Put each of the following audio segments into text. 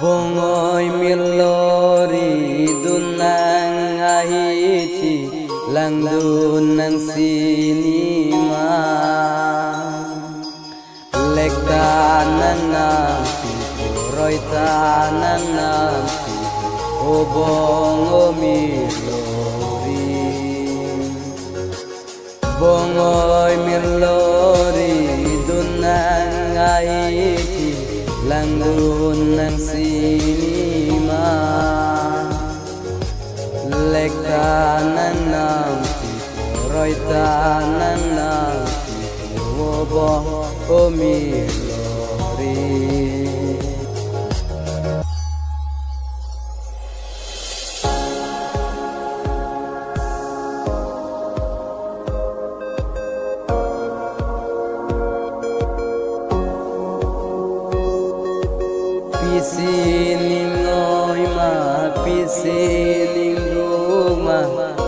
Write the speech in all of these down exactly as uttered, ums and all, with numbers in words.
Bongoi mirlo ridun nang ahithi, langdun nang sinima. Lek ta nang nampi, poroi ta nang nampi, o bong o mirlo ri. Bongoi mirlo ridun nang ahithi, langdun nang sinima. Lek ta nang nampi, poroi ta nang nampi, o bong o mirlo ri. Pisi ning oi ma, pisi ning duk ma,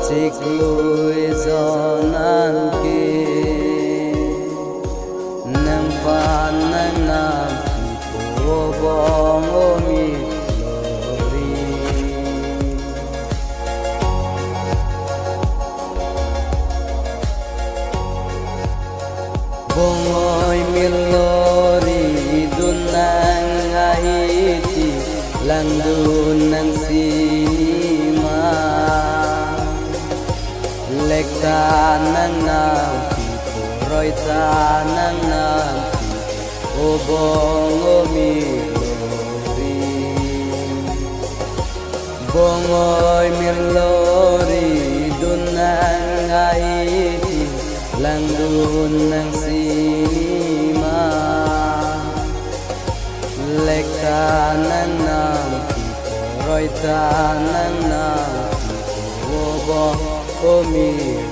chiklo ejon anke. Nangphan nang nampi, o bong o mirlo ri. Bongoi mirlo ridun nang ahithi, langdun nang sinima. Lek ta nang nampi, poroi ta nang nampi, o bong o mirlo ri. Bongoi mirlo ridun nang ahithi, langdun nang sinima. Lek ta nang nampi, poroi ta nang nampi, o bong o mirlo